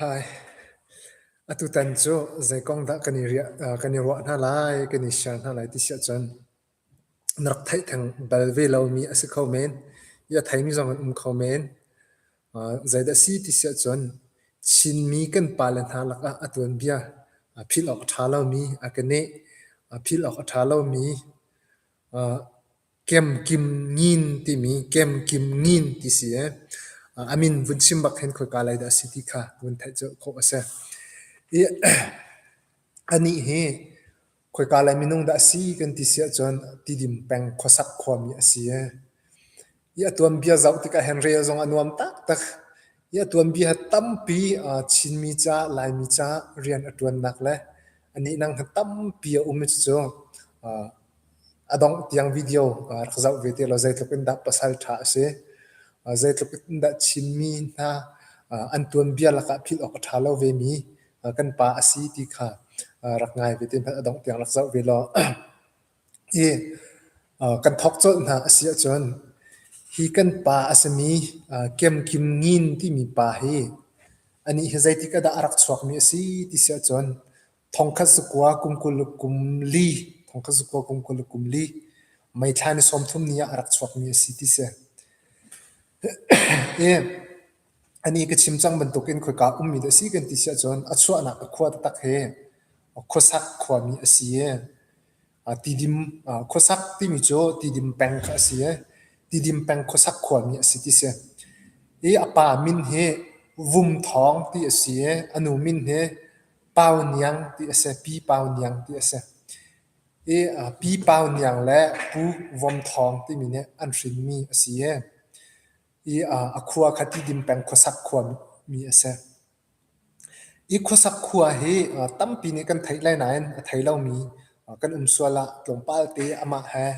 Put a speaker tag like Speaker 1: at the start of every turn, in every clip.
Speaker 1: Hi. Atutan cu zei kong dah kan i riah, kan i ruah hna lai, kan i share hna lai ti si ahcun na rak theih theng bal ve lomi a si kho men. I a theimi zong an um kho men. Zeidah a si ti si ahcun Chinmi kan pale hna lakah a tuanbia philh awk a ṭha lomi a ka neh. Philh awk a ṭha lomi Kemkim Ngin timi Kemkim Ngin ti si i a min vun chim bak hin khoika lei dah a si ti kha vun theih colh khawh a si. I anih hi khoika lei minung dah a si kan ti si ahcun Tidim peng khuasak khuami a si i i a tuanbia zoh tikah hin rel zong a nuam taktak. I a tuanbia hi tampi Chinmi ca, Laimi ca rian a ṭuannak le a nehnang hi tampi a um i cucu A dongh tiang video rak zoh ve te law zeitluk in dah pasal ṭha a si, zeitluk in dah Chinmi hna an tuanbia lakah philh awk a ṭha lo vemi kan pa a si ti kha rak ngai ve te hmanh a dongh tiang rak zoh ve law i kan thawk colh hna a si ahcun hi kan pa a simi Kem Kim Ngin timi pa hi anih hi zeitik ah dah a rak chuakmi a si ti si ahcun Thongkhat zakua kum 20 le kum li, thongkhat zakua kum 20 le kum li, May thla ni 30 ni ah a rak chuakmi a si ti si. I ani ka chim cang bantukin khoika ummi dah a si kan ti si ahcun a chuahnak a khua taktak hi khuasak khuami a si i Tidim khuasak timi cu Tidim peng kha a si i Tidim peng khuasak khuami a si ti si. I a pa min hi Vum Thawng ti a si i a nu min hi Pau Niang ti a si, Pi Pau Niang ti a si. I Pi Pau Niang le Pu Vom Thawng timi nih an hrinmi a si i, i a khua kha Tidim peng khuasak khuami a si. I khuasak khua hi tampi nih kan theih lai nain a thei lomi kan um sual ah tlawmpal te amah he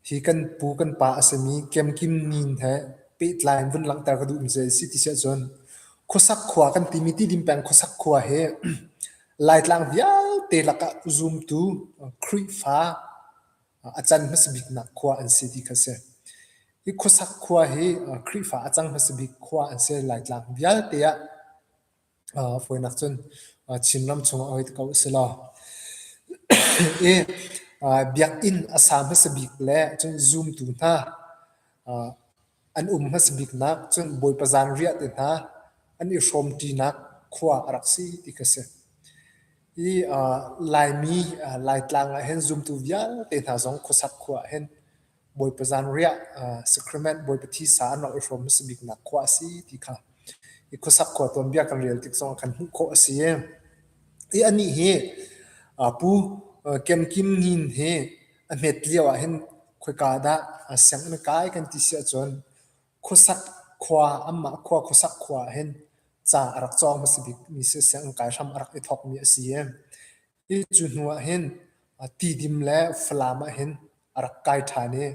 Speaker 1: Hi kan pu kan pa a simi Kemkim Nin he pehtlai in vun langhter ka duhmi cu a si ti si ahcun khuasak khua kan timi Tidim peng khuasak khua hi Laitlang vialte lakah zumtu Khrihfa a can hmasa biknak khua an si ti kha a si. Hi khuasak khua hi Khrihfa a cang hmasa bik khua an si Laitlang vialte ah. Fawinak cun Chinram chungah hoi te ko u silaw i biakinn a sa hmasa bik le cun zumtu hna an um hmasa biknak cun Bawipa zanriah te hna an i hrawmṭinak khua a rak si ti kha si. Hi Laimi Laitlang ah hin zumtu vialte hna zong khuasak khua ah hin Bawipa zanriah sacrament Bawipa thisa an rak i hrawm hmasa biknak khua a si ti kha i khuasak khua tuanbia kan rel tik zong ah khan hmuh khawh a si. I anih hi Pu Kem Kim Ngin hi a hmet lio ah hin khoika dah sianginn a kai kan ti si ahcun khuasak khua anmah khua khuasak khua ah hin ca a rak cawng hmasa bikmi si sianginn kai hram a rak i thawkmi a si i Hi cu hnu ah hin Tidim le Falam ah hin a rak kai ṭhan i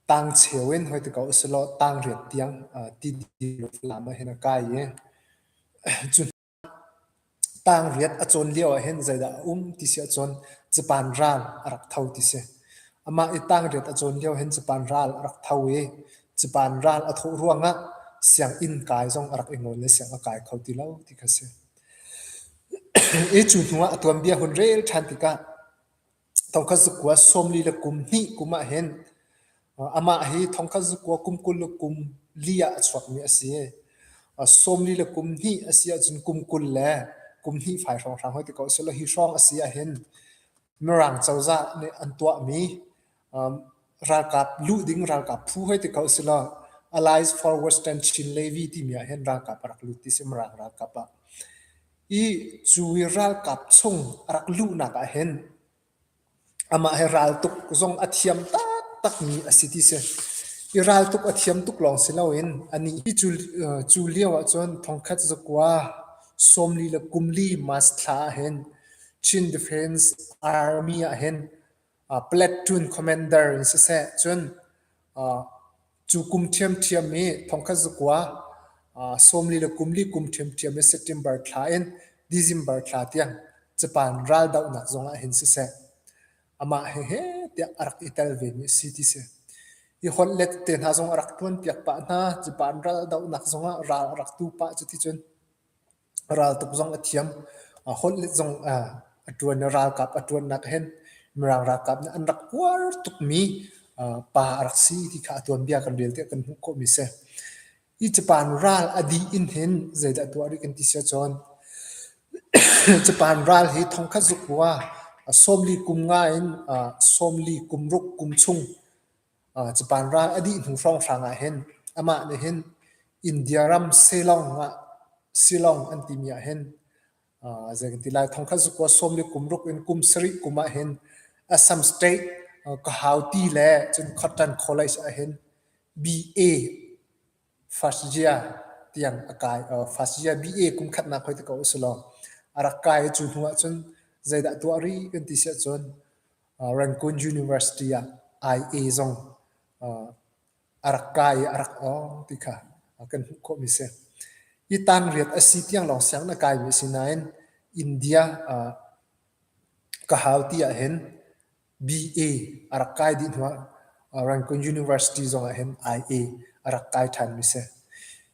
Speaker 1: tangcheu in hoi ti ko usilaw tangriat tiang Tidim le Falam ah hin a kai i cu tangriat a cawn lio ah hin zeidah a um ti si ahcun Japan ral a rak tho ti si. Amah i tangriat a cawn lio hin Japan ral a rak tho i Japan ral a thawh ruangah sianginn kai zong a rak i ngawl i siang a kai kho ti lo ti kha si. I cu hnuah a tuanbia hun rel ṭhan tikah thongkhat zakua 40 le kum hnih kum ah hin amah hi thongkhat zakua kum 20 le kum li ah a chuakmi a si. 40 le kum hnih a si ahcun kum 20 le kum hnih fai hrawnghrang hoi ti ko selaw hi hrawng a si ahhin Mirang cozah nih an tuahmi Ralkap luh ding ralkap phu hei ti ko silaw Allies for Western Chin Levy timi ah hin ralkap a rak lut ti si Mirang ralkap ah. I cu i ralkap chung a rak luhnak ah hin amah hi raltuk zong a thiam taktakmi a si ti si. I raltuk a thiam tuk lawng si loin anih hi cu, cu lio ahcun thongkhat zakua 40 le kum li March thla ah hin Chin Defense Army ah hin Platoon commander in siseh cun cu kum ṭhiamṭhiam i thongkhat zakua 40 le kum li kum ṭhiamṭhiam i September thla in December thla tiang Japan raldohnak zongah hin siseh amah he he tiah a rak i tel vemi a si ti si. I holhlet te hna zong a rak ṭuanpiak pah hna. Japan ral dohnak zongah ral a rak tu pah. Cuticun raltuk zong a thiam. Holhlet zong a ṭuan i ralkap a ṭuannak hin Mirang ralkap nih an rak uar tukmi pa a rak si ti kha a tuanbia kan rel tikah kan hmuh khawhmi a si. Hi Japan ral a dih in hin zeidah tuah rih kan ti si ahcun Japan ral hi thongkhat zukua 40 kum nga in 40 kum ruk kum chung Japan ral a dih hnu hrawnghrang ah hin amah nih hin India ram Ceylon ah Ceylon an timi ah hin zei kan ti lai thongkhat zukua 40 kum ruk in kum sarih kum ah hin Assam State Guwahati le cun Cotton College ah hin BA first year tiang a kai. First year BA kum khatnak hoi te ko usulaw a rak kai i cu hnu ahcun zeidah tuah rih kan ti si ahcun Rangoon University ah IA zong a rak kai i a rak awng ti kha kan hmuh khawhmi si. Hi tangriat a si tiang lawng sianginn a kaimi a si nain India ka hau ti ahhin BA a rak kai dih hnuah Rangoon University zong ah hin IA a rak kai ṭhanmi si.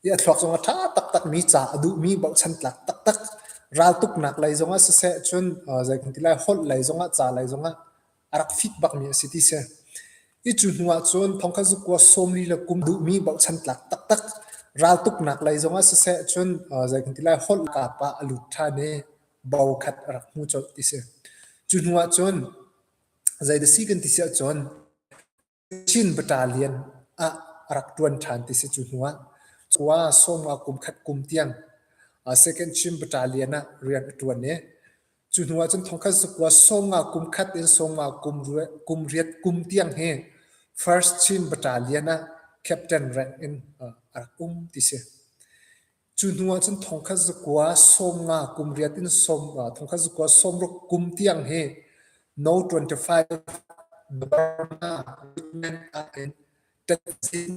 Speaker 1: Hi a thluak zong a ṭha taktakmi, ca a duhmi, bochan tlak taktak, raltuknak lei zongah siseh, cun zei kan ti lai, holh lei zongah, ca lei zongah a rak fit bakmi a si ti si. Hi cu hnu ah cun thongkhat zukua 40 le kum duhmi, bochan tlak taktak, raltuknak lei zongah siseh, cun zei kan ti lai, holh kap ah a lut ṭhan i bo khat a rak hmu colh ti si. Cu hnu ah cun zeidah si kan ti si ahcun Chin Battalion ah a rak ṭuan ṭhan ti si cu hnu ah. Kua sawmnga kum khat kum tiang Second Chin Battalion ah rian a ṭuan i cu hnu ah cun thongkhat zakua sawmnga kum khat in sawmnga kum riat kum tiang hi First Chin Battalion ah Captain rank in a rak um ti si. Cu hnu ah cun thongkhat zakua 50 kum riat in thongkhat zakua 60 kum tiang hi No 25 Burma Regiment ah in ṭatzin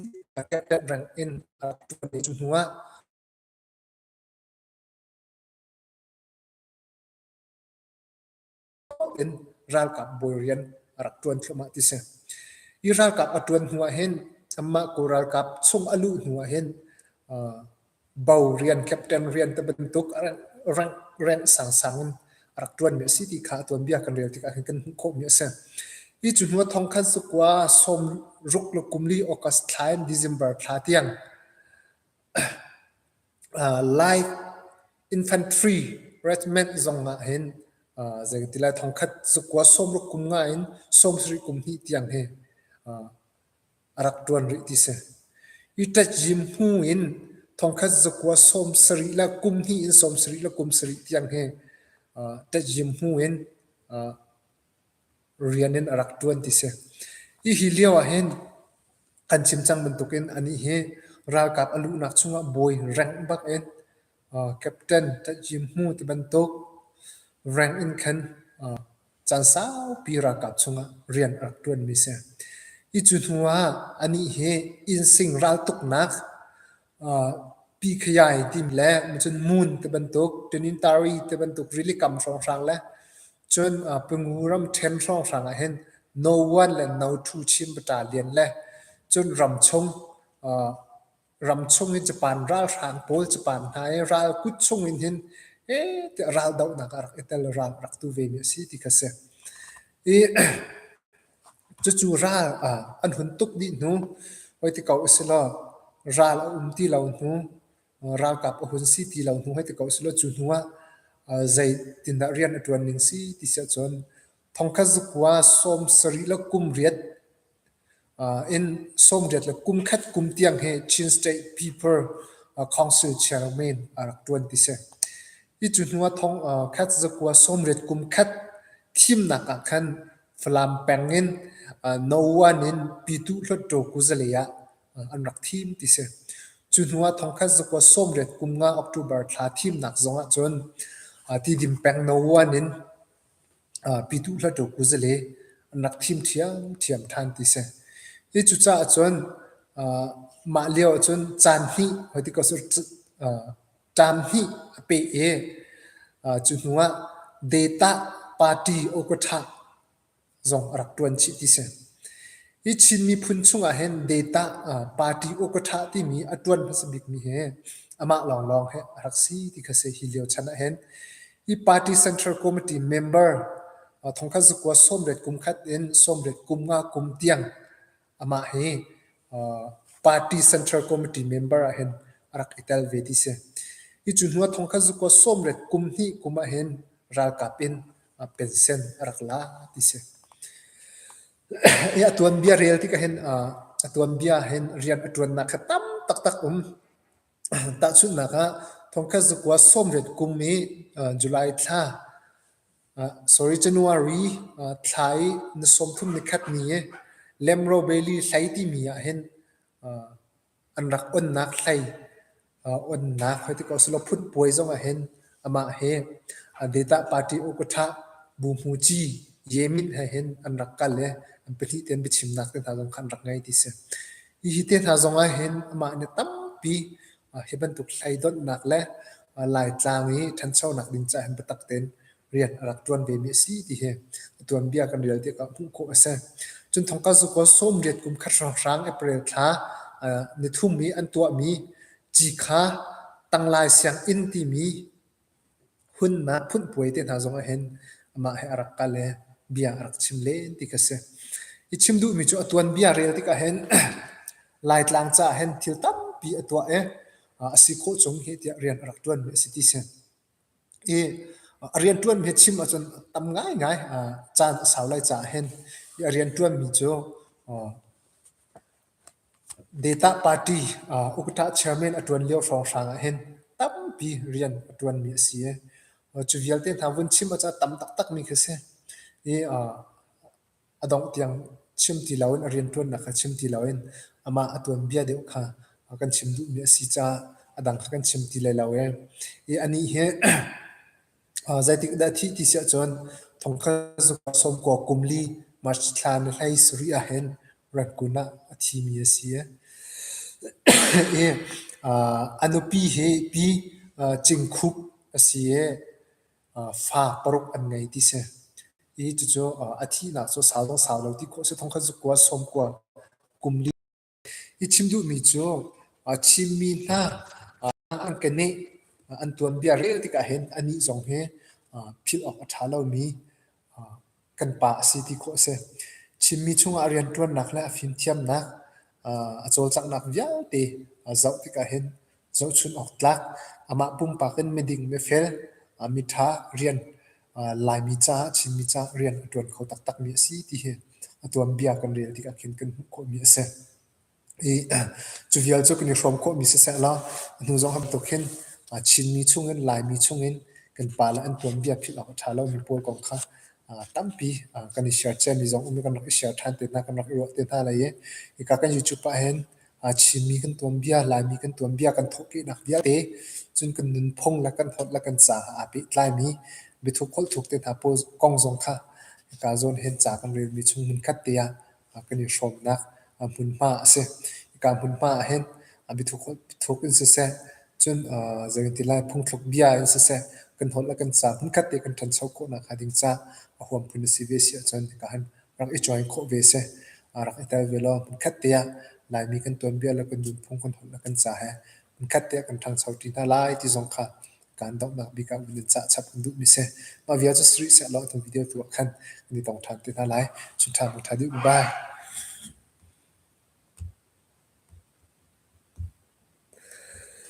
Speaker 1: captain rank in a rak ṭuan i cu hnu ah in ralkap bawi rian a rak ṭuan thluahmah ti si. Hi ralkap a ṭuan hnu ah hin anmah Kawl ralkap chung a luh hnu ah hin bo rian, captain rian te bantuk rank, rank sangsang in a rak ṭuanmi a si ti kha a tuanbia kan rel tikah hin kan hmuh khawhmi a si. Hi cu hnu ah thongkhat zakua 60 le kum li August thla in December thla tiang Lai Infantry Regiment zong ah hin zei kan ti lai thongkhat zakua 60 kum nga in 70 kum hnih tiang hi a rak ṭuan rih ti si. Hi ṭatzim hnu in thongkhat zakua 70 le kum hnih in 70 le kum sarih tiang hi ṭatzim hnu in rian in a rak ṭuan ti si. Hihi lio ah hin kan chim cang bantukin anih hi ralkap a luhnak chungah bawi rank bak in captain Jim Hmu ti bantuk rank in khan caan saupi ralkap chungah rian a rak ṭuanmi si. Hi cu hnu ah anih hi innsing raltuknak Pikhayai timi le cun Moon ti bantuk Tanintari ti bantuk rilikam hrawnghrang le cun Pangu ramṭhen hrawnghrang ah hin No 1 le No 2 Chin Battalion le cun ramchung ramchung i Japan ralhrang pawl Japan hna i ral kut chung in hin tiah ral dohnak ah rak i tel ral a rak tu vemi a si ti kha si. I Cucu ral an hun tuk dih hnu, hoi ti ko usilaw ral a um ti lo hnu, ralkap a hun si ti lo hnu hoi ti ko usilaw cu hnu ah zeitindah rian a ṭuan ning si ti si ahcun thongkhat zakua 70 le kum riat in 80 le kum khat kum tiang hi Chin State People Council Chairman a rak ṭuan ti si. Hi cu hnu ah thong khat zakua 80 kum khat thimnak ah khan Falam peng in No 1 in Pyituh Hluttaw kuzalei ah an rak thim ti si. Cu hnu ah thongkhat zakua 80 kum nga October thla thimnak zong ah cun Tidim peng No 1 in Pyituh Hluttaw kuzalei an rak thim ṭhiamṭhiam ṭhan ti si. Hi cucaah cun mah lio ah cun caan hnih hoi ti ko Ṭam hnih a peh i cu hnu ah Data Party Okwatha zong a rak ṭuan chih ti si. Hi Chin miphun chungah hin data party ukaṭha timi a ṭuan hmasa bikmi hi amah lawnglawng hi a rak si ti kha si hi lio chan ah hin. Hi party Central Committee member thongkhat zakua 80 kum khat in 80 kum nga kum tiang amah hi party Central Committee member ah hin a rak i tel ve ti si. Hi cu hnu ah thongkhat zakua 80 kum hnih kum ah hin ralkap in pension a rak la ti si. A tuanbia rel tikah hin a tuanbia hin rian a ṭuannak kha tam taktak um. Tahchunhnak ah thongkhat zakua 80 kum i July thla sorry January thla i ni 30 nikhat ni i Lemro Bailey hlei timi ah hin an rak onnak hlei onnak hoi ti ko selaw phunhpuai zong ah hin amah hi Data Party Ukutha Bu Hmuci Ye Min he hin an rak kal i an pahnih tein biachimnak te hna zong kha an rak ngei ti si. Hihi te hna zong ah hin amah nih tampi hi bantuk hlei donhnak le Laitlang i ṭhanchonak ding caah hin biatak tein rian a rak ṭuan vemi a si ti hi a tuanbia kan rel tikah hmuh khawh a si. Cun thongka zukaw 80 kum khat hrawnghrang April thla nithum i an tuahmi Cikha Tanglai Sianginn timi hunnak phunhpuai te hna zong ah hin amah he a rak kal i bia a rak chim len ti kha si. I chim duhmi cu a tuanbia rel tikah hin Laitlang caah hin thil tampi a tuah i a si khawh chung hi tiah rian a rak ṭuanmi a si ti si. I a rianṭuanmi hi chim ahcun a tam ngaingai. Caan a sau lai caah hin hi a rianṭuanmi cu Data Party Ukṭah Chairman a ṭuan lio hrawnghrang ah hin tampi rian a ṭuanmi a si i cu vialte hna vun chim ahcun a tam taktakmi khi a si. I a dongh tiang chim ti loin a rianṭuannak kha chim ti loin amah a tuanbia deuh kha kan chim duhmi a si caah a dang kha kan chim ti lai lo i i anih hi zeitik dah a thih ti si ahcun thongkhat zuk 90 kum li March thla ni 17 ah hin Rangoon ah a thimi a si. I a nupi hi Pi Cingkhup a si i fa paruk an ngei ti si. I cucu a thihnak cu sau zong sau lo ti khawh a si. Thongkhat zakua 90 kum li. Hi chim duhmi cu Chinmi hna an keneh an tuanbia rel tikah hin anih zong hi philh awk a ṭha lomi kan pa a si ti khawh a si. Chinmi chungah a rianṭuannak le a fimthiamnak a cawlcanghnak vialte zoh tikah hin zohchunh awk tlak, amah pumpak in miding, mifel, miṭha rian Laimi caah, Chinmi caah rian a ṭuan kho taktakmi a si ti hi a tuanbia kan rel tikah khin kan hmuh khawhmi a si. I cu vial cu kan i hrawm khawhmi siseh law a hnu zong bantuk hin Chinmi chungin Laimi chungin kan pale an tuanbia philh awk a ṭha lomi pawl kong kha tampi kan i share ciami zong um i kan rak i share ṭhan te hna, kan rak i ruah te hna lai i hika kan YouTube ah hin Chinmi kan tuanbia, Laimi kan tuanbia kan thawhkehnak vialte cun kan nunphung le kan holh le kan ca aa pehtlaimi biathuk holhthuk te hna pawl kong zong kha hika zawn hin ca kan relmi chung hmunkhat te ah kan i hrawmnak hmunhma a si. Hika hmunhma ah hin biathuk thuk in siseh, cun zei lai phungthluk bia in siseh, kan holh le kan ca hmunkhat te kan ṭhancho khawhnak hnga ding ca a huam phun a si ve si ahcun hika hin rak i join khawh ve si. Rak i tel ve law hmunkhat te ah Laimi kan tuanbia le kan nunphung kan holh le kan ca he hmunkhat te ah kan ṭhangcho ṭi hna lai ti zong kha kaan donghnak bik ah vun in cah chap kan duhmi si. Mah vial cu si rih sehlaw atu video tu ah khan kan i tong ṭhan te hna lai. Chun ṭha mu ṭha dih. Bye.